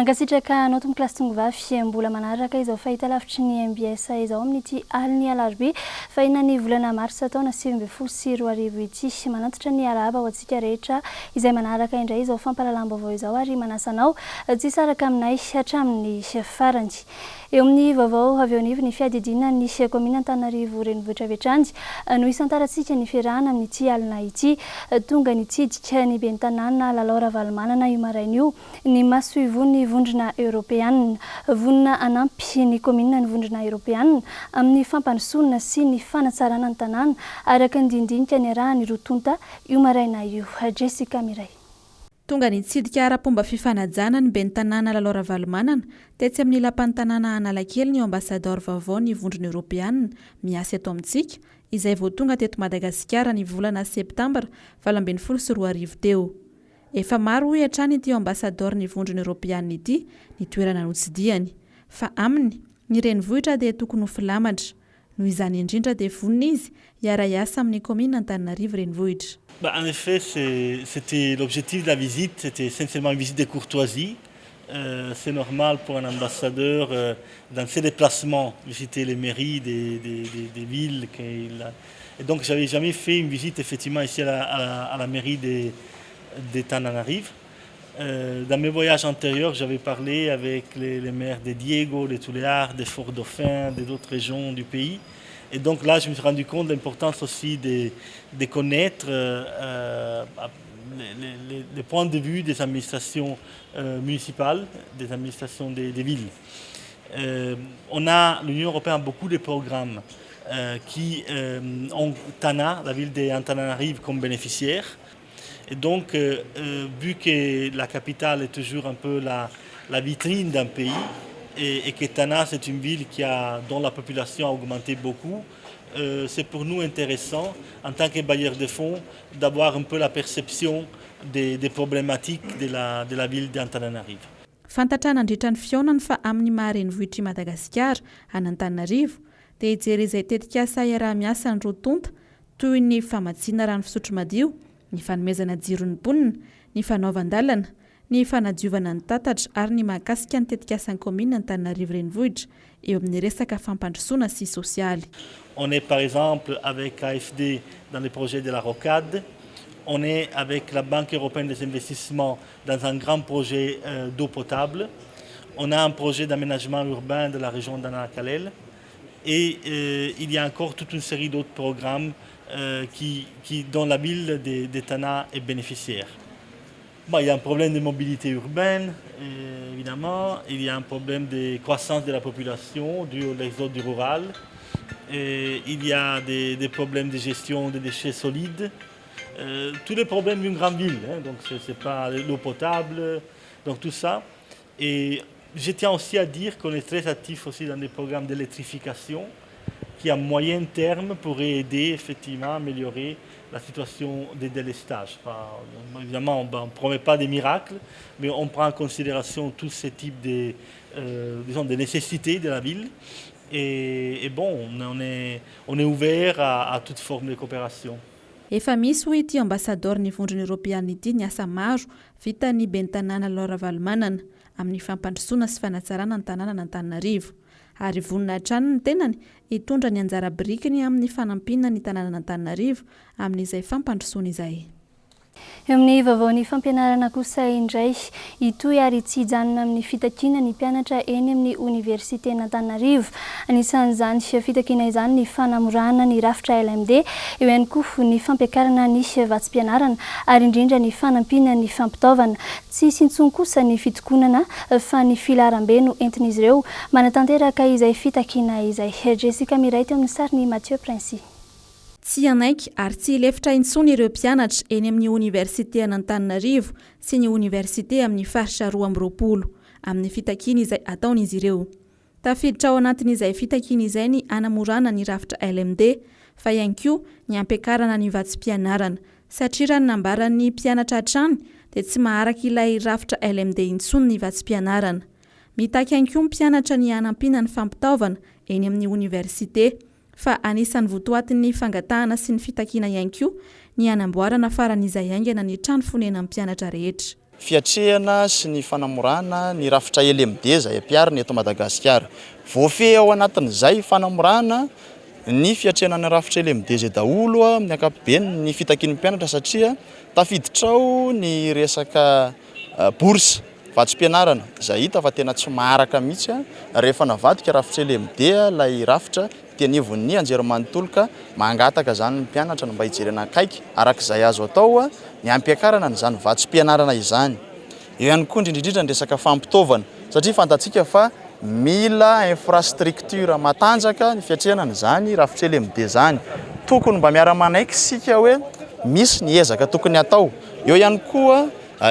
Mankasitraka anao tompokolahy sy tongovavy mbola manaraka izao fahitalavitry ny mbs izao amin'ity alin'ny alarobia fahina ny volana marsa taona 2019 ity. Manantitra ny arahaba ho antsika rehetra izay manaraka indray izao fampahalalam-baovao izao ary manasa anao tsy hisaraka aminay hatramin'ny farany. Eo amin'ny vaovao avy eo anivon'ny fiadidiana ny kaominina Antananarivo Renivohitra avy hatrany no hisantarantsika ny fiarahana amin'ity alina ity. Tonga nitsidika ny ben'ny tanàna Lalao Ravalomanana io maraina io ny masoivohon'ny Vondrona Eoropeanina. Vonona hanampy ny kaominina ny Vondrona Eoropeanina amin'ny fampandrosoana sy ny fanatsarana ny tanàna, araka ny dinidinika niarahan'ny roa tonta io maraina io. Jessica Miray. Tonga nitsidika ara-pomba fifanajana ny ben'ny tanàna Lalao Ravalomanana tetsy amin'ny lapan'ny tanàna Analakely ny ambasadaoro vaovao ny Vondrona Eoropeanina miasa eto amintsika izay vao tonga teto Madagasikara ny volana septambra 2018 teo. Efa maro hoy hatrany ity ambasadaoro ny Vondrona Eoropeanina ity ny toerana notsidihany. Fa aminy, ny renivohitra dia tokony ho filamatra. Noho izany indrindra dia vonona izy hiara-hiasa amin'ny kaominina Antananarivo Renivohitra. Bah en effet c'était l'objectif de la visite, c'était essentiellement une visite de courtoisie. C'est normal pour un ambassadeur dans ses déplacements visiter les mairies des des des villes qu'il a et donc j'avais jamais fait une visite effectivement ici à la à la à la mairie de de Tananarive. Dans mes voyages antérieurs, j'avais parlé avec les les maires de Diego, de Tulear, de Fort Dauphin, de d'autres régions du pays. Et donc là, je me suis rendu compte de l'importance aussi de de connaître les les les points de vue des administrations municipales, des administrations des des villes. On a, l'Union européenne a beaucoup de programmes qui ont Tana, la ville d'Antananarive comme bénéficiaire. Et donc, vu que la capitale est toujours un peu la, la vitrine d'un pays, et, et que Tana, c'est une ville qui a, dont la population a augmenté beaucoup, c'est pour nous intéressant, en tant que bailleur de fonds, d'avoir un peu la perception des, des problématiques de la, de la ville d'Antananarive. Fantatra nandritra ny fihaonany fa amin'ny maha renivohitr'i Madagasikara an'Antananarivo dia hijery izay tetikasa iaraha-miasa ny roa tonta toy ny famatsiana rano fisotro madio, ny fanomezana jiro ny mponina, ny fanaovan-dalana, ny fanadiovana ny tatatra ary ny mahakasika ny tetikasan'ny kaominina Antananarivo Renivohitra eo amin'ny resaka fampandrosoana sy sosialy. On est par exemple avec AFD dans le projet de la rocade, on est avec la Banque européenne des investissements dans un grand projet d'eau potable, on a un projet d'aménagement urbain de la région d'Analakely et il y a encore toute une série d'autres programmes qui, qui, dont la ville de, de Tana est bénéficiaire. Bon, il y a un problème de mobilité urbaine, évidemment, il y a un problème de croissance de la population dû à l'exode rural, et il y a des, des problèmes de gestion des déchets solides, tous les problèmes d'une grande ville, hein, donc ce n'est pas l'eau potable, donc tout ça. Et je tiens aussi à dire qu'on est très actif aussi dans des programmes d'électrification qui à moyen terme pourraient aider effectivement à améliorer la situation des délestages. Enfin, évidemment, on ne promet pas des miracles, mais on prend en considération tous ces types de, disons, de nécessités de la ville. Et, et bon, on est ouvert à, à toute forme de coopération. Efa misy hoy ity ambasadaoro ny Vondrona Eoropeanina ity ny asa maro vita ny ben'ny tanàna Lalao Ravalomanana amin'ny fampandrosoana sy fanatsarana ny tanànan'Antananarivo. Ary vonona hatrany ny tenany hitondra ny anjara birikiny amin'ny fanampiana ny tanànan'Antananarivo amin'izay fampandrosoana izay. Eo amin'ny vaovaon'ny fampianarana kosa indray, hitohy ary tsy hijanona amin'ny fitakiana ny mpianatra eny amin'ny oniversiten'Antananarivo. Anisan'izany fitakiana izany ny fanamorana ny rafitra LMD, eo ihany koa ny fampiakarana ny vatsim-pianarana ary indrindra ny fanampiana ny fampitaovana. Tsy hisy intsony kosa ny fitokonana fa ny filaharambe no entin'izy ireo manatanteraka izay fitakiana izay. Jessica Miray teo amin'ny sarin'i Mathieu Princi. Tsy hanaiky ary tsy hilefitra intsony ireo mpianatra eny amin'ny oniversiten'Antananarivo sy ny oniversite amin'ny faritra 22 amin'ny fitakiana izay ataon'izy ireo. Tafiditra ao anatin'izay fitakiana izay ny hanamorana ny rafitra LMD fa ihany koa ny hampiakarana ny vatsim-pianarana satria raha ny nambaran'ny mpianatra hatrany dia tsy maharaka ilay rafitra LMD intsony ny vatsim-pianarana. Mitaky ihany koa ny mpianatra ny hanampiana ny fampitaovana eny amin'ny oniversite fa anisan'ny votoatin'ny fangatahana sy ny fitakiana ihany koa ny hanamboarana faran'izay haingana ny trano fonenan'ny mpianatra rehetra. fiatrehana sy ny fanamorana ny rafitra LMD izay ampiharina eto Madagasikara. Voafehy ao anatin'izay fanamorana ny fiatrehana ny rafitra LMD izay daholo amin'ny ankapobeny ny fitakian'ny mpianatra satria tafiditra ao ny resaka bourse, vatsim-pianarana, izay hita fa tena tsy maharaka mihitsy rehefa navadika rafitra LMD ilay rafitra ety anivon'ny anjerimanontolo ka mangataka izany ny mpianatra ny mba hijerena akaiky araka izay azo atao ny hampiakarana an'izany vatsim-pianarana izany. Eo ihany koa indrindra indrindra ny resaka fampitaovana satria fantatsika fa mila infrastructure matanjaka ny fiatrehana an'izany rafitra LMD izany. Tokony mba miara-manaiky isika hoe misy ny ezaka tokony hatao. Eo ihany koa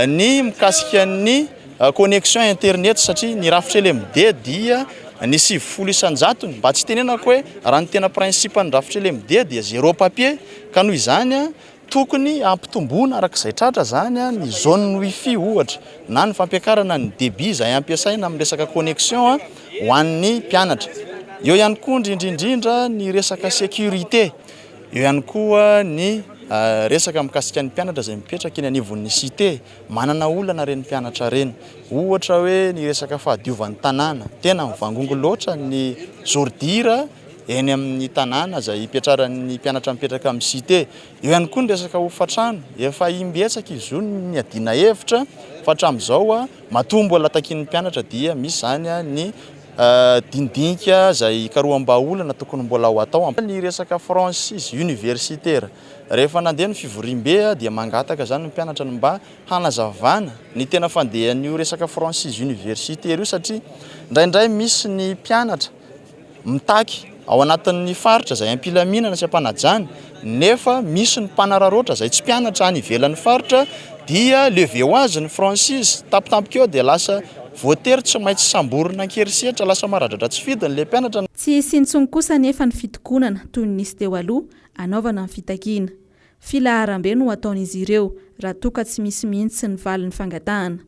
ny mikasika ny connexion internet satria ny rafitra LMD dia ny 90 isan-jatony, mba tsy tenenako hoe raha ny tena principe ny rafitra LMD dia zéro papier ka noho izany tokony hampitomboana araka izay tratra izany ny zone wifi ohatra na ny fampiakarana ny débit izay ampiasaina amin'ny resaka connexion ho an'ny mpianatra. Eo ihany koa indrindra indrindra ny resaka sécurité, eo ihany koa ny resaka mikasika ny mpianatra izay mipetraka eny anivon'ny cité, manana olana ireny mpianatra ireny, ohatra hoe ny resaka fahadiovan'ny tanàna, tena mivangongo loatra ny ordure eny amin'ny tanàna izay ipetraran'ny mpianatra mipetraka amin'ny cité. Eo ihany koa ny resaka hofan-trano, efa imbetsaka izy io no niadiana hevitra fa hatramin'izao matoa mbola takian'ny mpianatra dia misy izany ny dinidinika izay ikaroham-bahaolana tokony mbola ho atao. Ny resaka franchise universitaire, rehefa nandeha ny fivoriambe dia mangataka izany ny mpianatra ny mba hanazavana ny tena fandehan'io resaka franchise universitaire io satria indraindray misy ny mpianatra mitaky ao anatin'ny faritra izay am-pilaminana sy am-panajana nefa misy ny mpanararaotra izay tsy mpianatra any ivelan'ny faritra dia levé ho azy ny franchise, tampotampoka eo dia lasa voatery tsy maintsy samborina an-kerisetra, lasa maradratra tsy fidiny ilay mpianatra. Tsy hisy intsony kosa anefa ny fitokonana toy ny nisy teo aloha hanaovana ny fitakiana. Filaharam-be no hataon'izy ireo raha toa ka tsy misy mihitsy ny valin'ny fangatahana.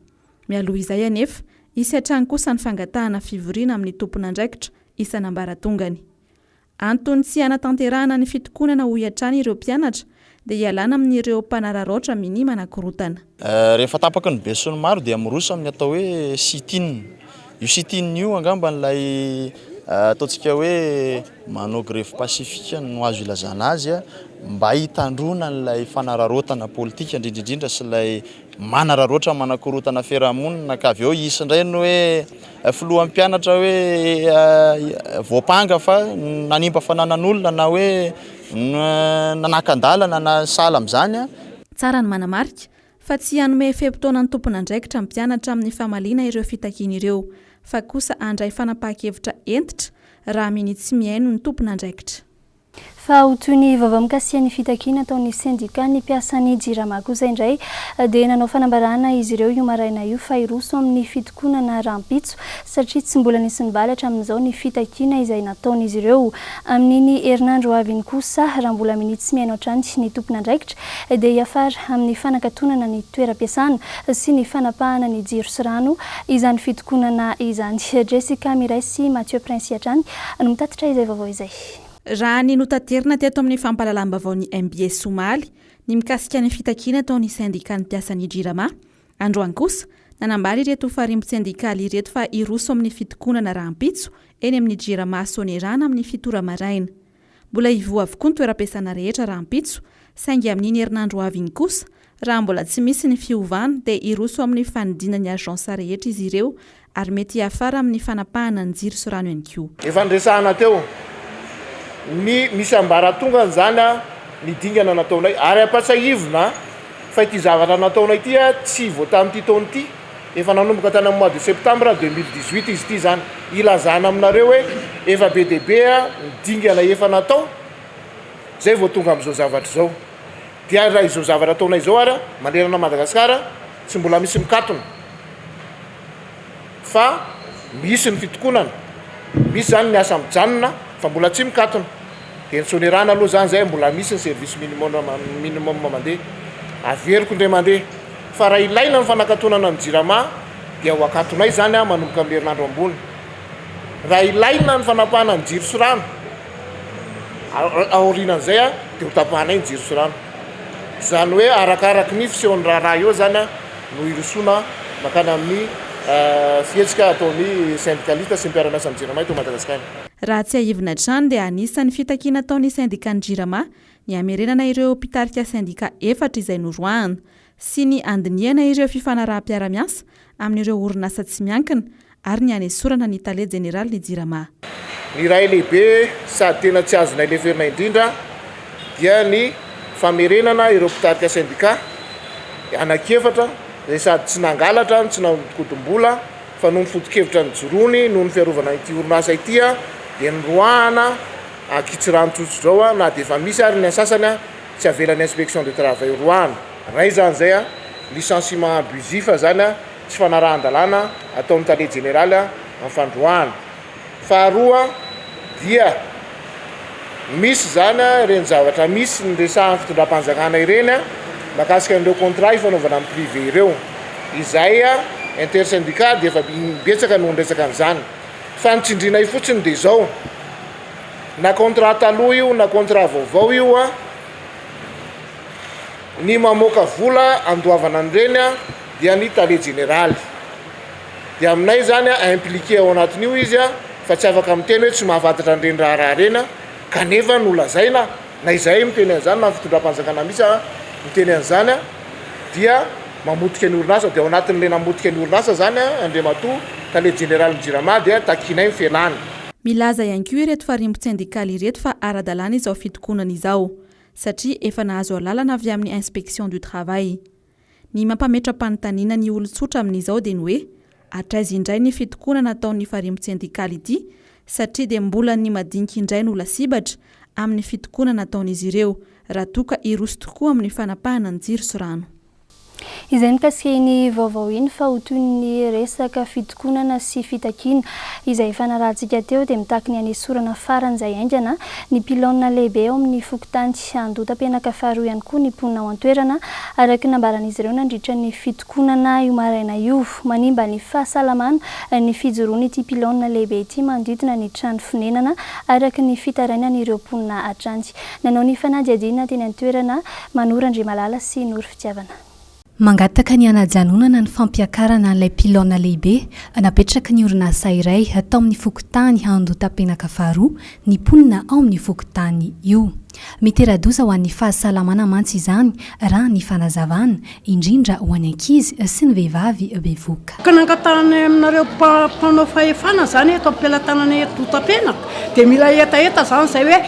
Mialoha izay anefa, hisy hatrany kosa ny fangatahana fivoriana amin'ny tompon'andraikitra isan'ambaratongany. Antony tsy hanatanterahana ny fitokonana hoy hatrany ireo mpianatra dia hialana amin'ireo mpanararaotra minia manakorontana. Rehefa tapaky ny besinimaro dia miroso amin'ny atao hoe sit-in. Io sit-in io angamba ilay ataontsika hoe manao grevy pacifique no azo ilazana azy mba hitandroana an'ilay fanararaotana politika indrindra indrindra sy ilay manararaotra manakorontana fiarahamonina ka avy eo hisy indray ny hoe filohan'ny mpianatra hoe voampanga fa nanimba fananan'olona na hoe nanakan-dalana na sahala amin'izany. Tsara ny manamarika fa tsy hanome fe-potoana ny tompon'andraikitra ny mpianatra amin'ny famaliana ireo fitakiana ireo fa kosa handray fanapahan-kevitra hentitra raha minia tsy mihaino ny tompon'andraikitra. Fa ho toy ny vaovao mikasika ny fitakiana ataon'ny sendikan'ny mpiasan'ny Jirama kosa indray dia nanao fanambarana izy ireo io maraina io fa hiroso amin'ny fitokonana rahampitso satria tsy mbola nisy nivaly hatramin'izao ny fitakiana izay nataon'izy ireo. Amin'iny herinandro ho avy iny kosa raha mbola minia tsy mihaino hatrany ny tompon'andraikitra dia hiafara amin'ny fanakatonana ny toeram-piasana sy ny fanapahana ny jiro sy rano izany fitokonana izany. Jessica Miray sy Mathieu Prince hatrany no mitatitra izay vaovao izay. Raha ny notaterina teto amin'ny fampahalalam-baovaon'ny mbs omaly ny mikasika ny fitakiana ataon'ny sendikan'ny mpiasan'ny Jirama, androany kosa, nanambara ireto farimbon-tsendikaly ireto fa hiroso amin'ny fitokonana rahampitso eny amin'ny Jirama Soanierana amin'ny fito ora maraina. Mbola hivoha avokoa ny toeram-piasana rehetra rahampitso, saingy amin'iny herinandro ho avy iny kosa, raha mbola tsy misy ny fiovana dia hiroso amin'ny fanidiana ny agence rehetra izy ireo ary mety hiafara amin'ny fanapahana ny jiro sy rano ihany koa. Efa niresahana teo ny misy ambaratongany izany ny dingana nataonay ary ampatsahivina fa ity zavatra nataonay ity tsy vao tamin'ity taona ity, efa nanomboka tany amin'ny mois de septembre 2018 izy ity izany. Ilazana aminareo hoe efa be dia be ny dingana efa natao izay vao tonga amin'izao zavatra izao. Dia raha izao zavatra ataonay izao ary manerana an'i Madagasikara tsy mbola misy mikatona. Fa misy ny fitokonana, misy zany ny asa mijanona fa mbola tsy mikatona. Dia ny Sonerana aloha zany zay mbola misy ny service minimum minimum mandeha. Averiko indray mandeha fa raha ilaina ny fanakatonana ny Jirama dia ho akatonay zany manomboka amin'ny herinandro ambony. Raha ilaina ny fanapahana ny jiro sy rano aorianan'izay dia ho tapahanay ny jiro sy rano. Izany hoe arakaraky ny fisehon'ny raharaha eo zany. no hirosoana mankany amin'ny fihetsika ataon'ny sendikalista sy ny mpiara-miasa amin'ny Jirama eto Madagasikara. Raha tsiahivina hatrany dia anisan'ny fitakiana ataon'ny sendikan'ny Jirama ny hamerenana ireo mpitarika sendika efatra izay noroahana sy ny handinihana ireo fifanaraham-piarahamiasa amin'ireo orinasa tsy miankina ary ny hanesorana ny tale jeneralin'ny Jirama. Ny iray lehibe sady tena tsy azonay leferina indrindra dia ny famerenana ireo mpitarika sendika anankiefatra izay sady tsy nangalatra no tsy nanodinkodim-bola fa noho ny foto-kevitra nijoroany noho ny fiarovana ity orinasa ity dia noroahana ankitsirano tsotsodrao na dia efa misy ary ny antsasany tsy avelan'ny inspection de travail roahana. Iray izany izay licenciement abusif izany tsy fanarahan-dalàna ataon'ny tale jeneraly amin'ny fandroahana. Faharoa dia misy izany ireny zavatra misy niresahan'ny fitondram-panjakana ireny mahakasika an'ireo contrat ifanaovana amin'ny privé ireo. Izay intersyndicat dia efa betsaka no niresaka an'izany. Fa ny tsindrinay fotsiny dia izao, na contrat taloha io na contrat vaovao io, Ny mamoaka vola andoavana an'ireny dia ny tale jeneraly. Dia aminay izany impliqué ao anatin'io izy fa tsy afaka miteny hoe tsy mahafantatra an'ireny raharaha ireny kanefa nolazaina na izahay miteny an'izany na ny fitondram-panjakana mihitsy miteny an'izany dia mamotika ny orinasa. Dia ao anatin'ilay namotika ny orinasa izany Andriamatoa tale jeneralin'ny Jirama dia takianay ny fialany. Milaza ihany koa ireto farimbon-tsendikaly ireto fa ara-dalàna izao fitokonana izao. satria efa nahazo alalana avy amin'ny Inspection du travail. Ny mampametra-panontaniana ny olon-tsotra amin'izao dia ny hoe hatraiza indray ny fitokonana ataon'ny farimbon-tsendikaly ity satria dia mbola ny madinika indray no lasibatra amin'ny fitokonana ataon'izy ireo raha toa ka hiroso tokoa amin'ny fanapahana ny jiro sy rano. Izay mikasika iny vaovao iny fa ho toy ny resaka fitokonana sy fitakiana izay efa narahantsika teo dia mitaky ny hanesorana faran'izay haingana ny pylône lehibe ao amin'ny fokontany Andotapenaka faharoa ihany koa ny mponina ao an-toerana araka ny nambaran'izy ireo nandritra ny fitokonana io maraina io. Manimba ny fahasalamana ny fijoroan'ity pylône lehibe ity manodidina ny trano fonenana araka ny fitarainan'ireo mponina hatrany. Nanao ny fanadihadiana teny an-toerana Manoro Andriamalala sy Noro Fitiavana. Mangataka ny hanajanonana ny fampiakarana an'ilay pylône lehibe napetraky ny orinasa iray tao amin'ny fokontany Andotapenaka faharoa ny mponina ao amin'io fokontany io. Mitera-doza ho an'ny fahasalamana mantsy izany raha ny fanazavana, indrindra ho an'ny ankizy sy ny vehivavy bevohoka. Ka nangatahanay aminareo mpanao fahefana izany eto am-pelatanana eto Andotapenaka dia mila hetaheta izany izay hoe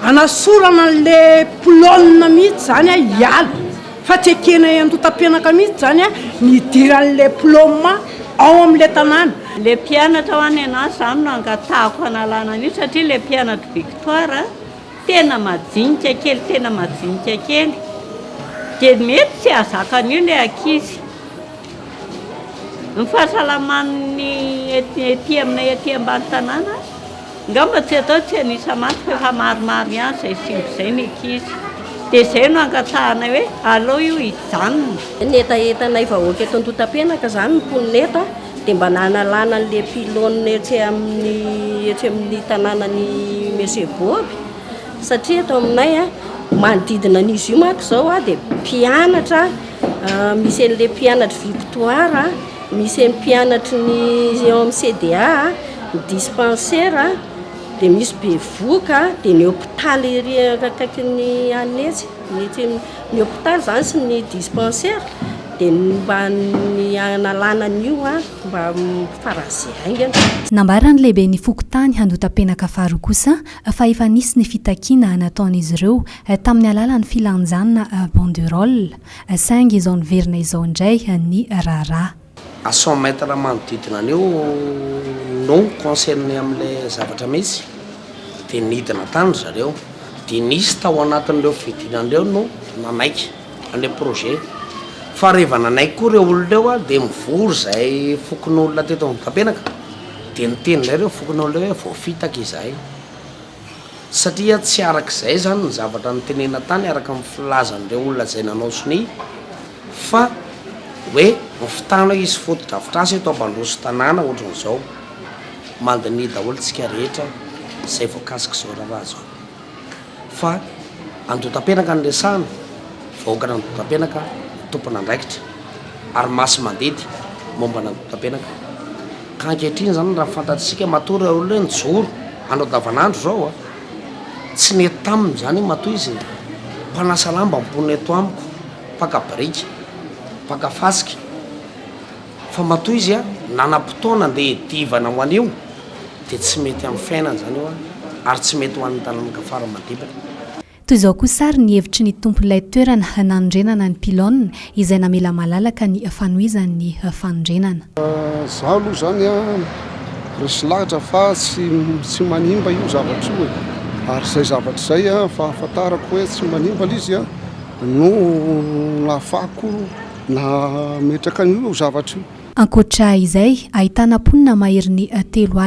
Anasorana an'le pylone mihitsy zany a hiala fa tsy ekenay andotapenaka mihitsy zany a ny hidiran'le ploma ao am'le tanàna. Le mpianatra hoa nenah zany no angatahako hanalana an'io satria le mpianatry Victoire tena majinika kely tena majinika kely de mety tsy hahazaka an'io le ankizy. Ny fahasalaman'ny ety aminay aty ambany tanàna Angamba tsy atao tsy an'isa maty fa efa maromaro ihany izay simba izay ny ankizy. Dia izay no angatahanay hoe aleo io hijanona. Ny hetahetanay vahoaka eto Andohatapenaka izany, ny mponina eto, dia mba nanalana an'ilay pylône etsy amin'ny etsy amin'ny tanànan'i Monsieur Boby satria eto aminay manodidina an'izy io manko izao dia mpianatra, misy an'ilay mpianatr'i Victoire. Misy ny mpianatry ny eo amin'ny CDA, ny dispensaire, dia misy bevohoka, dia ny hopitaly ery akaikin'ny anona etsy, ny etsy ny hopitaly izany sy ny dispensaire dia mba ny hanalana an'io mba faran'izay haingana. Nambaran'ny lehiben'ny fokontany Andotapenaka faharoa kosa fa efa nisy ny fitakiana nataon'izy ireo tamin'ny alalan'ny filanjana banderole. Saingy izao niverina izao indray ny raharaha. À 100 mètres manodidina an'io no concerné amin'ilay zavatra misy dia nidina tany ry zareo dia nisy tao anatin'ireo fidinana ireo no nanaiky an'ilay projet fa rehefa nanaiky koa ireo olona ireo dia mivory izahay fokonolona teto Ambohitrapenaka dia niteny indray ireo fokonolona ireo hoe voafitaka izahay. Satria tsy araka izay izany ny zavatra notenenina tany araka ny filazan'ireo olona izay nanao sonia fa hoe mifitana hoe hisy fotodrafitrasa eto hampandroso tanàna ohatran'izao. Mandiniha daholo tsika rehetra izay voakasik'izao raharaha izao fa Andotapenaka no resahana, vahoakan'Andotapenaka no tompon'andraikitra. ary masi-mandidy momba an'Andohatapenaka. Ka ankehitriny izany raha fantatsika matoa ireo olona hoe nijoro andro andavanandro izao a, tsy nety taminy izany matoa izy mpanasa lamba ny mponina eto amiko, mpaka biriky, mpaka fasika, fa matoa izy a nanam-potoana andeha hidivana ho an'io dia tsy mety amin'ny fiainany izany io a, ary tsy mety ho an'ny taranaka fara aman-dimbiny. Toy izao kosa ary ny hevitry ny tompon'ilay toerana nanorenana ny pylône izay namela malalaka ny fanohizan'ny fanorenana. Zaho aloha zany an resy lahatra fa tsy tsy manimba io zavatra io e! Ary zay zavatra zay an fahafantarako hoe tsy manimba le izy an no nahafahako nametraka an'io zavatra io. Ankoatra izay, ahitana mponina maherin'ny 30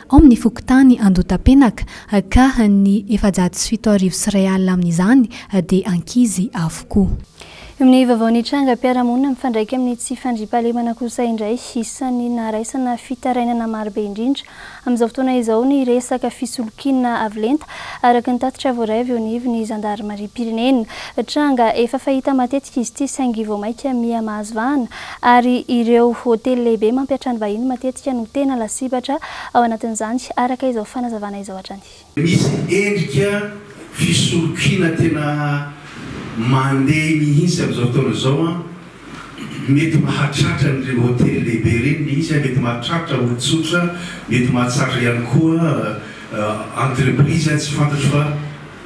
ao amin'ny fokontany Andotapenaka ka ny 7400 amin'izany dia ankizy avokoa. Ny vaovao nitranga mpiara-monina mifandraika amin'ny tsy fandriampahalemana kosa indray isan'ny naharaisana fitarainana marobe indrindra Amin'izao fotoana izao ny resaka fisolokiana avo lenta, araka ny tatitra voaray avy eo anivon'ny zandarimariam-pirenena. Tranga efa fahita matetika izy ity saingy vao mainka miha mahazo vahana ary ireo hotely lehibe mampiantrano vahiny matetika no tena lasibatra ao anatin'izany, araka izao fanazavana izao hatrany. Misy endrika fisolokiana tena mandeha mihitsy amin'izao fotoana izao an! Mety mahatratra an'ireny hotely lehibe ireny mihitsy an, mety mahatratra olon-tsotra, mety mahatratra ihany koa entreprise an, tsy fantatro fa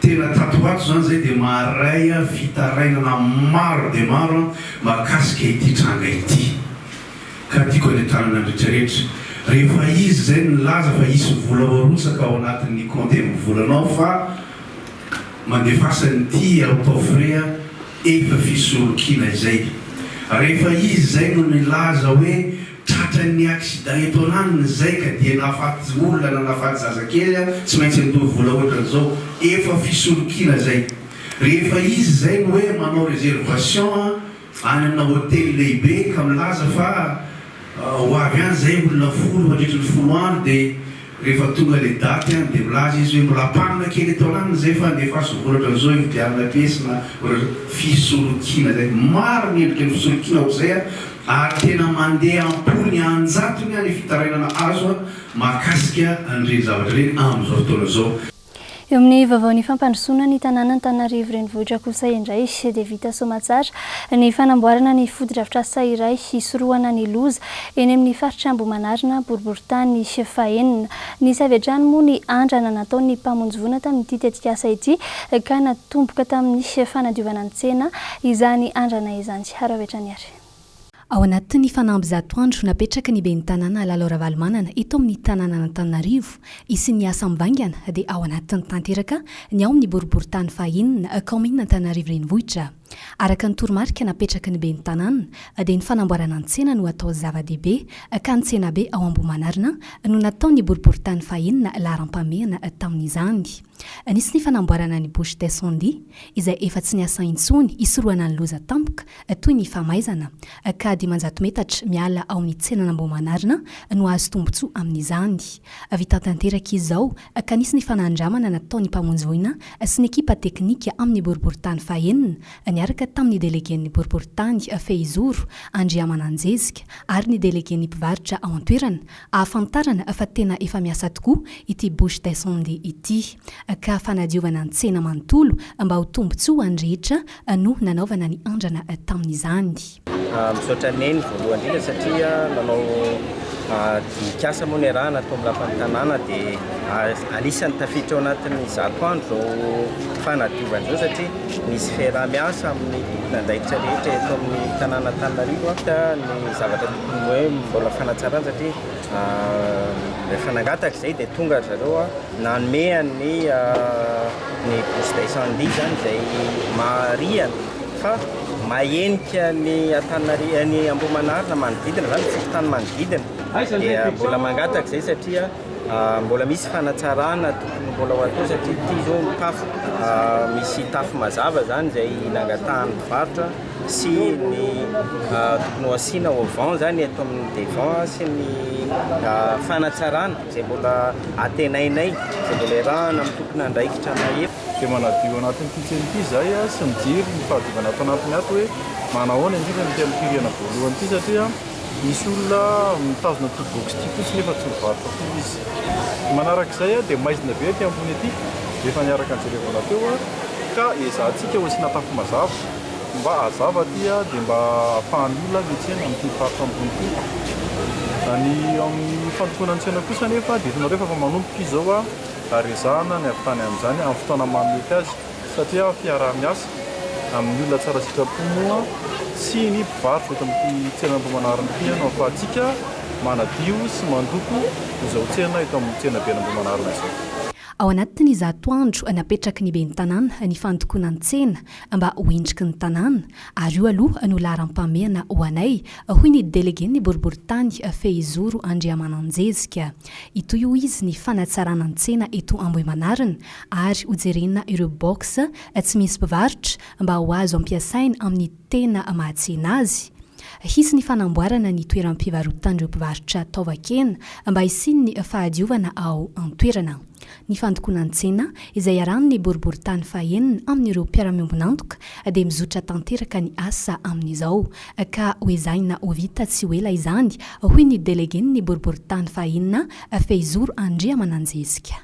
tena tato ho ato izany izay dia maharay fitarainana maro dia maro an mahakasika ity tranga ity. Ka tiako hanentanana ny rehetra rehetra, rehefa izy izay no nilaza fa hisy vola ho arotsaka ao anatin'ny compte volanao fa mandefasa an'ity out of frais Efa fisolokiana izay. Rehefa izy izay no nilaza hoe tratran'ny accident eto ananiny izay ka dia nahafaty olona na nahafaty zazakely tsy maintsy andoa vola ohatran'izao. Efa fisolokiana izay. Rehefa izy izay no hoe manao reservation any amina hotely lehibe ka milaza fa Ho avy any zay olona folo mandritry ny folo andro de rehefa tonga le daty any de milaza izy hoe mbola ampanina kely eto ananiny zay fa andefaso vola ohatran'izao hividianana piesy na ohatran'izao. Fisolokiana zay. Maro ny endriky ny fisolokiana ohatr'izay a, ary tena mandeha am-pony an-jatony ny fitarainana azo mahakasika an'ireny zavatra ireny amin'izao fotoana izao. Eo amin'ny vaovaon'ny fampandrosoana ny tanàna Antananarivo Renivohitra kosa indray dia vita soamatsara ny fanamboarana ny fotodrafitrasa iray hisorohana ny loza eny amin'ny faritra Ambohimanarina, boriborintany fahenina. Nisy avy hatrany moa ny andrana nataon'ny mpamonjy voina tamin'ity tetikasa ity ka natomboka tamin'ny fanadiovana ny tsena izany andrana izany. Haro avy hatrany ary. Ao anatin'ny fanamby zato andro napetraky ny ben'ny tanàna Lalao Ravalomanana eto amin'ny tanànan'Antananarivo hisian'ny asa mivaingana dia ao anatin'ny tanteraka ny ao amin'ny boriborintany fahenina, kaominina Antananarivo Renivohitra. Araka ny toromarika napetraky ny ben'ny tanàna dia ny fanamboarana ny tsena no atao zava-dehibe ka ny tsenabe ao Ambohimanarina no nataon'ny boriborintany fahenina laharam-pahamehana tamin'izany. Nisy ny fanamboarana ny bouche d'incendie izay efa tsy niasa intsony hisorohana ny loza tampoka toy ny famaizana, ka 500 metatra miala ao amin'ny tsenan'Ambohimanarina no hahazo tombontsoa amin'izany. Vita tanteraka izao, ka nisy ny fanandramana nataon'ny mpamonjy voina sy ny ekipa teknika amin'ny boriborintany fahenina, niaraka tamin'ny delegen'ny boriborintany Fehizoro, Andriamananjezika, ary ny delegen'ny mpivarotra ao an-toerana, ahafantarana fa tena efa miasa tokoa ity bouche d'incendie ity, ka fanadiovana ny tsena manontolo mba ho tombontsoa ho an'ny rehetra no nanaovana ny andrana tamin'izany. Misaotra an'i Neny voalohany indrindra satria nanao dinik'asa moa niarahana tao amin'ny lapan'ny tanàna dia anisan'ny tafiditra ao anatin'ny 100 andro izao fanadiovana izao satria nisy fiaraha-miasa amin'ny tompon'andraikitra rehetra eto amin'ny tanàna Antananarivo. Hita ny zavatra tokony hoe mbola fanatsarana satria rehefa nangataka izay dia tonga ry zareo nanome an'ny ny bouche d'incendie izany izay marihana fa mahenika ny Antananarivo ny Ambohimanarina manodidina izany fokontany manodidina dia mbola mangataka izay satria mbola misy fanatsarana tokony mbola ho atao satria ity izao mitafo misy tafo mazava izany izay nangatahan'ny mpivarotra sy ny tokony ho asiana auvent izany eto amin'ny devant sy ny fanatsarana izay mbola antenainay izay mbola iarahana amin'ny tompon'andraikitra mahefa. Dia manadio anatin'ity tsena ity izahay sy mijery ny fahadiovana ato anatiny ato hoe manahoana indrindra ny ity amin'ity rihana voalohany ity satria misy olona mitazona ity box ity fotsiny nefa tsy mivarotra akory izy. Manarak'izay dia maizina be aty ambony aty efa niaraka nijerevana teo ka ezahantsika ho asiana tafo mazava mba hazava aty dia mba ahafahan'ny olona miantsena amin'ity faritra ambony ity. Ny eo amin'ny fandokoana ny tsena kosa anefa dia hitanareo fa efa manomboka izy izao ary ezahana ny hahavitany an'izany amin'ny fotoana mahamety azy satria fiaraha-miasa amin'ny olona tsara sitrapo moa sy ny mpivarotra eto amin'ity tsenan'Ambohimanarina ity no ahafahantsika manadio sy mandoko izao tsena eto amin'ny tsenaben'Ambohimanarina izao. Ao anatin'ny zato andro napetraky ny ben'ny tanàna ny fandokoana ny tsena mba ho endriky ny tanàna ary io aloha no laharam-pahamehana ho anay, hoy ny delegen'ny boriborintany Fehizoro Andriamananjezika. Hitohy hoy izy ny fanatsarana ny tsena eto Ambohimanarina ary hojerena ireo box tsy misy mpivarotra mba ho azo ampiasaina amin'ny tena maha-tsena azy. Hisy ny fanamboarana ny toeram-pivarotan'ireo mpivarotra taovan-kena mba hisian'ny fahadiovana ao an-toerana. Ny fandokoana ny tsena, izay iarahan'ny boriborintany fahenina amin'ireo mpiara-miombon'antoka, dia mizotra tanteraka ny asa amin'izao, ka hoezahina ho vita tsy ho ela izany, hoy ny delegen'ny boriborintany fahenina, Fehizoro Andriamananjezika.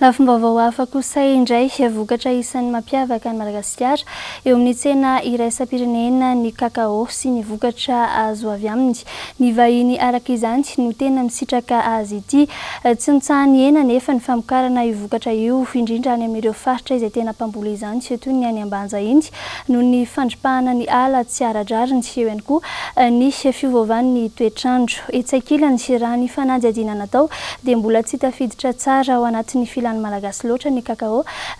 Lafim-baovao hafa kosa indray, vokatra isan'ny mampiavaka an'i Madagasikara eo amin'ny tsena iraisam-pirenena ny kakao sy ny vokatra azo avy aminy. Ny vahiny araka izany no tena misitraka azy ity. Tsy mitsaha-nihena anefa ny famokarana io vokatra io, indrindra any amin'ireo faritra izay tena mpamboly izany toy ny any Ambanja iny, noho ny fandripahana ny ala tsy ara-drariny. Eo ihany koa ny fiovaovan'ny toetr'andro. Etsy ankilany, raha ny fanadihadiana natao dia mbola tsy tafiditra tsara ao anatin'ny filan'ny Malagasy loatra ny kakao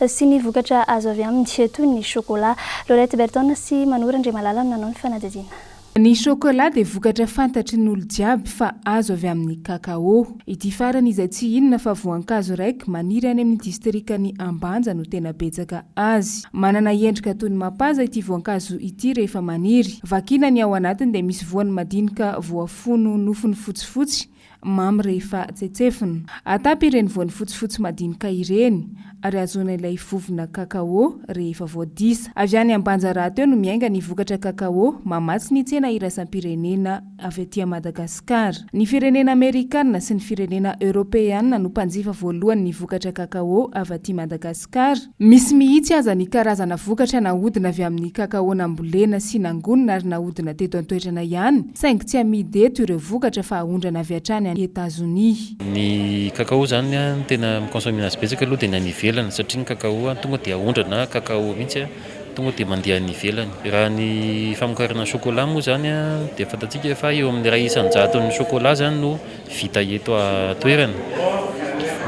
sy ny vokatra azo avy aminy toy ny chocolat. Laurette Berton sy Manoro Andriamalala no nanao ny fanadihadiana. Ny chocolat dia vokatra fantatry ny olo jiaby fa azo avy amin'ny cacao. Ity farany izay tsy inona fa voankazo raiky maniry any amin'ny distrikan'i Ambanja no tena betsaka azy. Manana endrika toy ny mapaza ity voankazo ity rehefa maniry. Vakiana ny ao anatiny dia misy voany madinika voafono nofony fotsifotsy Mamy rehefa tsetsefina. Atapy ireny voany fotsifotsy madinika ireny ary ahazoana ilay vovona cacao rehefa voadisa. Avy any Ambanja rahateo no miainga ny vokatra cacao mamatsy ny tsena iraisam-pirenena avy aty Madagasikara. Ny firenena amerikana sy ny firenena eoropeana no mpanjifa voalohany ny vokatra cacao avy aty Madagasikara. Misy mihitsy aza ny karazana vokatra nahodina avy amin'ny cacao nambolena sy nangonina ary nahodina teto an-toerana ihany, saingy tsy amidy eto ireo vokatra fa aondrana avy hatrany any Etazonia. Ny cacao izany ny tena mi-consommer azy betsaka aloha dia ny any ivelany satria ny cacao tonga dia aondrana cacao mihitsy tonga dia mandeha any ivelany. Raha ny famokarana chocolat moa izany dia fantatsika fa eo amin'ny iray isan-jaton'ny chocolat izany no vita eto an-toerana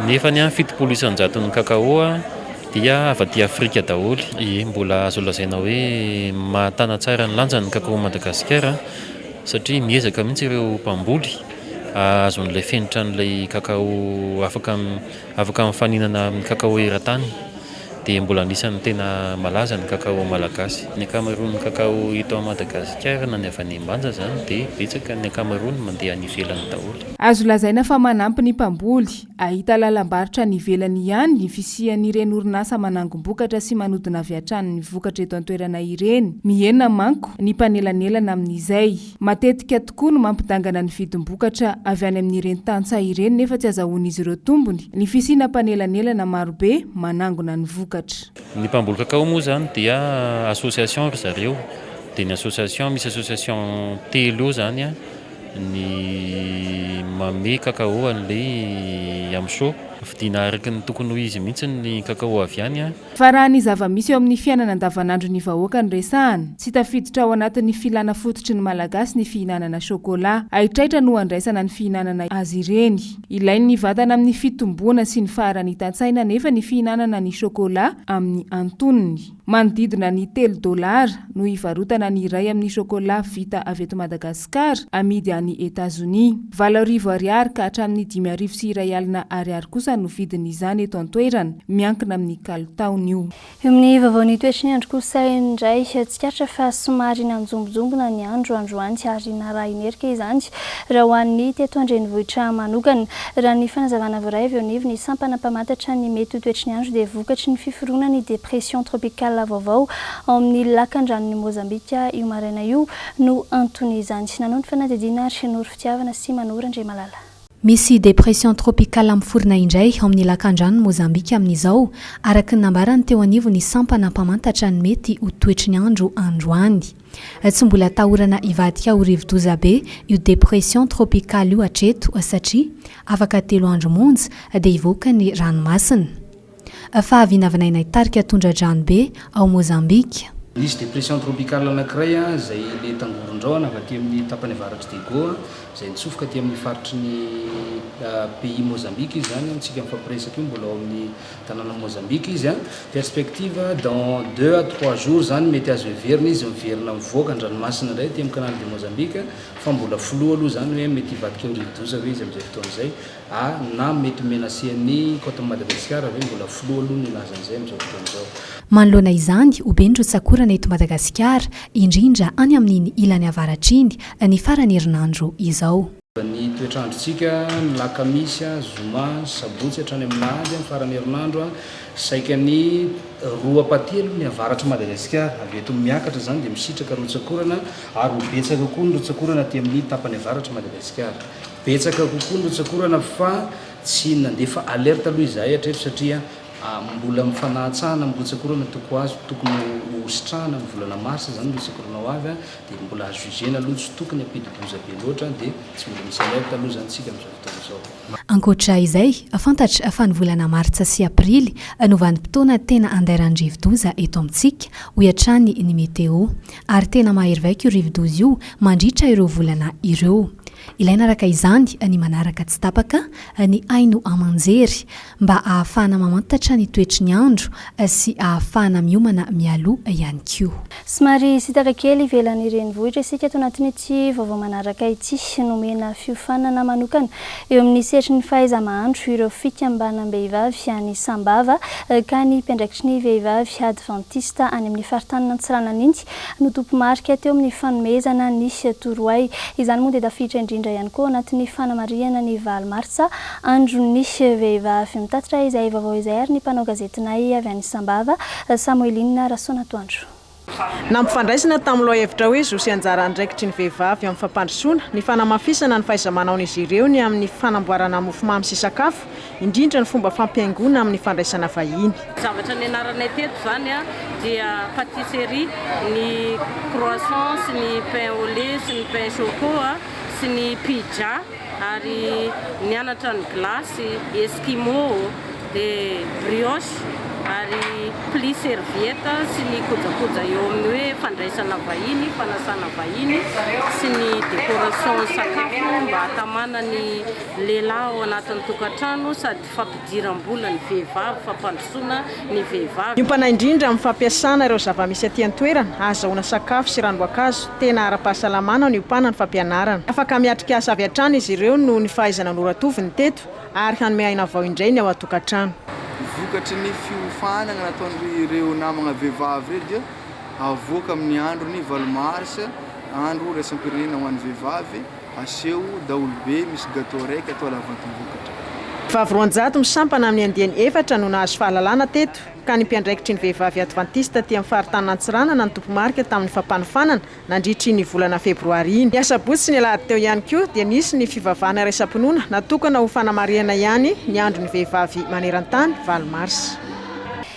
nefa ny 70 isan-jaton'ny cacao dia avy aty Afrika daholo. Ie, mbola azo lazaina hoe mahatana tsara ny lanjany ny cacao Madagasikara satria miezaka mihitsy ireo mpamboly hahazo an'ilay fenitra an'ilay cacao afaka afaka mifaninana amin'ny cacao eran-tany. Dia mbola anisan'ny tena malaza ny cacao malagasy. Ny ankamaroan'ny cacao eto Madagasikara na ny avy any Ambanja izany dia betsaka ny ankamaroany mandeha any ivelany daholo. Azo lazaina fa manampy ny mpamboly hahita lalam-barotra any ivelany ihany ny fisian'ireny orinasa manangom-bokatra sy manodina avy hatrany ny vokatra eto an-toerana ireny. Mihena manko ny mpanelanelana amin'izay. Matetika tokoa no mampidangana ny vidim-bokatra avy any amin'ireny tantsaha ireny nefa tsy azahoan'izy ireo tombony ny fisiana mpanelanelana marobe manangona ny vokatra. Ny mpamboly cacao moa izany dia association ry zareo, dia ny association, misy association telo eo izany ny manome cacao an'ilay Amso. Vidiana araka ny tokony ho izy mihitsy ny cacao avy any. Fa raha ny zava-misy eo amin'ny fiainana andavanandron'ny vahoaka no resahana, tsy tafiditra ao anatin'ny filana fototry ny Malagasy ny fihinanana chocolat. Haitraitra no andraisana ny fihinanana azy ireny. Ilain'ny vatana amin'ny fitomboana sy ny faharanitan-tsaina anefa ny fihinanana ny chocolat amin'ny antonony. Manodidina ny telo dolara no ivarotana ny iray amin'ny chocolat vita avy eto Madagasikara amidy any Etazonia. 8000 ariary ka hatramin'ny 5100 ariary kosa. kosa no vidin'izany eto an-toerana. Miankina amin'ny kalitaony io. Eo amin'ny vaovaon'ny toetry ny andro kosa indray, tsikaritra fa somary nanjombonjombona ny andro androany ary narahin'erika izany raha ho an'ny teto an-drenivohitra manokana. Raha ny fanazavana voaray avy eo anivon'ny sampana mpamantatra ny mety ho toetry ny andro dia vokatry ny fiforonan'ny dépression tropicale vaovao ao amin'ny lakandranon'i Mozambika io maraina io no anton'izany. Nanao ny fanadihadiana ary Noro Fitiavana sy Manoro Andriamalala. Misy dépression tropicale miforona indray ao amin'ny lakandranon'i Mozambika amin'izao, araka ny nambaran'ny teo anivon'ny sampana mpamantatra ny mety ho toetry ny andro androany. Tsy mbola atahorana hivadika ho rivodoza be io dépression tropicale io hatreto satria afaka telo andro monja dia hivoaka ny ranomasina. Fa vinavinaina hitarika tondra-drano be ao Mozambika. Nisy dépression tropicale anankiray izay le tangoron-drahona avy aty amin'ny tapany avaratr'i Diego izay nitsofoka aty amin'ny faritry ny pays Mozambique izy izany, amintsika mifampiresaka io mbola ao amin'ny tanànan'i Mozambique izy. Perspective dans deux à trois jours izany mety azo heverina izy miverina mivoaka an-dranomasina indray aty amin'ny canal de Mozambique fa mbola flou aloha izany hoe mety hivadika ho rivodoza ve izy amin'izay fotoana izay. A na mety ho menacer ny côte n'i Madagasikara ve? Mbola flou aloha ny hilaza an'izay amin'izao fotoana izao. Manoloana izany, ho be ny rotsak'orana eto Madagasikara, indrindra any amin'iny ilany avaratra iny, ny faran'ny herinandro izao. Ny toetr'androntsika, ny lakamisy, zoma, sabotsy hatrany amin'ny lahady, amin'ny faran'ny herinandro, saika ny roa ampahatelony ny avaratr'i Madagasikara, avy eto miakatra izany dia misitraka rotsak'orana ary ho betsaka koa ny rotsak'orana aty amin'ny tapany avaratr'i Madagasikara. Betsaka kokoa ny rotsak'orana fa tsy nandefa alerte aloha izahay hatreto satria mbola mifanahantsahana amin'ny rotsak'orana toko azo tokony ho sitrahana amin'ny volana mars izany ny rotsak'orana ho avy dia mbola azo jugena aloha tsy tokony hampidi-doza be loatra dia tsy mbola misy alerte aloha izany isika amin'izao fotoana izao. Ankoatra izay, fantatra fa ny volana martsa sy aprily no vanim-potoana tena andairan'ny rivodoza eto amintsika, hoy hatrany ny Météo. Ary tena mahery vaika io rivodoza io mandritra ireo volana ireo. Ilaina araka izany ny manaraka tsy tapaka ny haino aman-jery mba ahafahana mamantatra ny toetry ny andro sy ahafahana miomana mialoha ihany koa. Somary hisintaka kely ivelan'ny renivohitra isika ato anatin'ity vaovao manaraka ity. Nomena fiofanana manokana eo amin'ny sehatry ny fahaiza-mahandro ireo fikambanam-behivavy any Sambava ka ny mpiandraikitry ny vehivavy advantista any amin'ny faritanin'Antsiranana iny no tompomarika teo amin'ny fanomezana ny torohay. Izany moa dia tafiditra indrindra ihany koa ao anatin'ny fanamarihana ny valo martsa, andron'ny vehivavy. Mitatitra izay vaovao izay ary ny mpanao gazetinay avy any Sambava, Samoeline Rasoanatoandro. Nampifandraisina tamin'ny lohahevitra hoe Zo sy anjara andraikitry ny vehivavy amin'ny fampandrosoana, ny fanamafisana ny fahaiza-manaon'izy ireo ny amin'ny fanamboarana mofomamy sy sakafo, indrindra ny fomba fampihaingoana amin'ny fandraisana vahiny. Zavatra nianaranay teto izany dia patisserie, ny croissant sy ny pain au lait sy ny pain choco sy ny pizza ary nianatra ny glace, eskimo dia brioche ary pli serviette sy ny kojakoja eo amin'ny hoe fandraisana vahiny, fanasana vahiny sy ny décoration sakafo mba hahatamana ny lehilahy ao anatin'ny tokantrano sady fampidiram-bola ny vehivavy, fampandrosoana ny vehivavy. Miompana indrindra amin'ny fampiasana ireo zava-misy aty an-toerana ahazahoana sakafo sy ranom-boankazo tena ara-pahasalamana no iompana ny fampianarana. Afaka miatrika asa avy hatrany izy ireo noho ny fahaizana noratoviny teto ary hanome aina vao indray ny ao an-tokantrano. Vokatry ny fiofanana nataon'ireo namagna vehivavy ireo dia avoaka amin'ny andron'ny valo marsa, andro iraisam-pirenena ho an'ny vehivavy. Aseho daholobe misy gateau raiky atao lavantim-bokatra. Vehivavy 200 misampana amin'ny andiany efatra no nahazo fahalalana teto, ka ny mpiandraikitry ny vehivavy advantista aty amin'ny faritanin'Antsiranana no tompomarika tamin'ny fampanofanana nandritra iny volana febroary iny. Ny asabotsy sy ny alahady teo ihany koa dia nisy ny fivavahana iraisam-pinoana natokana ho fanamarihana ihany ny andron'ny vehivavy maneran-tany, valo marsa.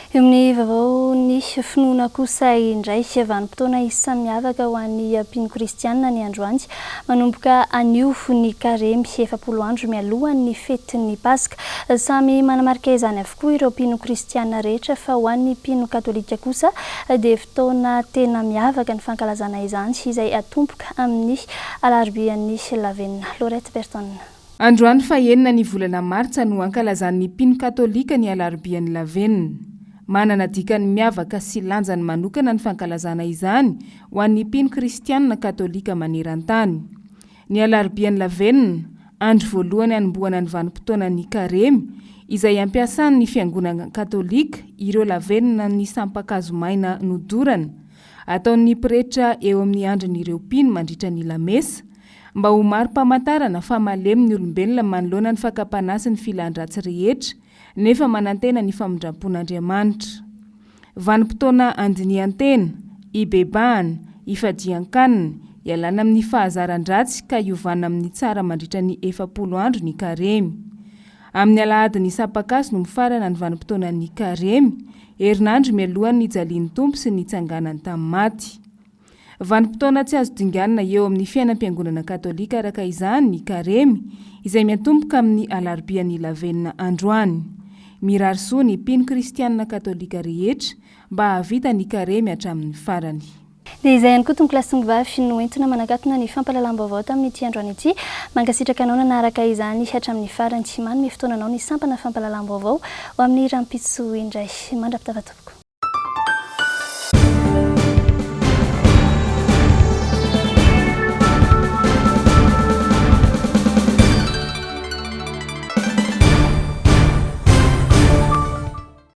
Eo amin'ny vaovaon'ny finoana kosa indray, vanim-potoana isan'ny miavaka ho an'ny mpino kristianina ny androany. Manomboka anio ny karemy, 40 andro mialohan'ny fetin'ny Paska. Samy manamarika izany avokoa ireo mpino kristianina rehetra fa ho an'ny mpino katolika kosa dia fotoana tena miavaka ny fankalazana izany izay atomboka amin'ny alarobian'ny lavenona. Laurette Berton. Androany fahenina ny volana martsa no ankalazan'ny mpino katolika ny alarobian'ny lavenona. Manana dikany miavaka sy lanjany manokana ny fankalazana izany ho an'ny mpino kristianina katolika maneran-tany. Ny alarobian'ny lavenona, andro voalohany hanombohana ny vanim-potoanan'ny Karemy, izay ampiasan'ny Fiangonana Katolika ireo lavenona ny sampan-kazo maina nodorana, ataon'ny pretra eo amin'ny andrin'ireo mpino mandritra ny lamesa, mba ho mari-pamantarana fa malemy ny olombelona manoloana ny fakam-panahy sy ny filan-dratsy rehetra, nefa manantena ny famindram-pon'Andriamanitra. Vanim-potoana andinihan-tena, ibebahana, ifadian-kanina, ialana amin'ny fahazaran-dratsy ka iovana amin'ny tsara mandritra ny 40 andro ny Karemy. Amin'ny alahadin'ny Sampakazo no mifarana ny vanim-potoanan'ny Karemy, herinandro mialohan'ny nijalian'ny Tompo sy ny nitsanganany tamin'ny maty. Vanim-potoana tsy azo dinganina eo amin'ny fiainam-piangonana katolika araka izany ny Karemy, izay miantomboka amin'ny alarobian'ny lavenona androany. Mirary soa ny mpino kristianina katolika rehetra mba hahavita ny Karemy hatramin'ny farany. Dia izay ihany koa tompokolahy sy tompkovavy no entina manakatona ny fampahalalam-baovao tamin'ity androany ity. Mankasitraka anao nanaraka izany hatramin'ny farany. Manome fotoana anao ny sampana fampahalalam-baovao ho amin'ny rahampitso indray. Mandra-pitafa tompoko.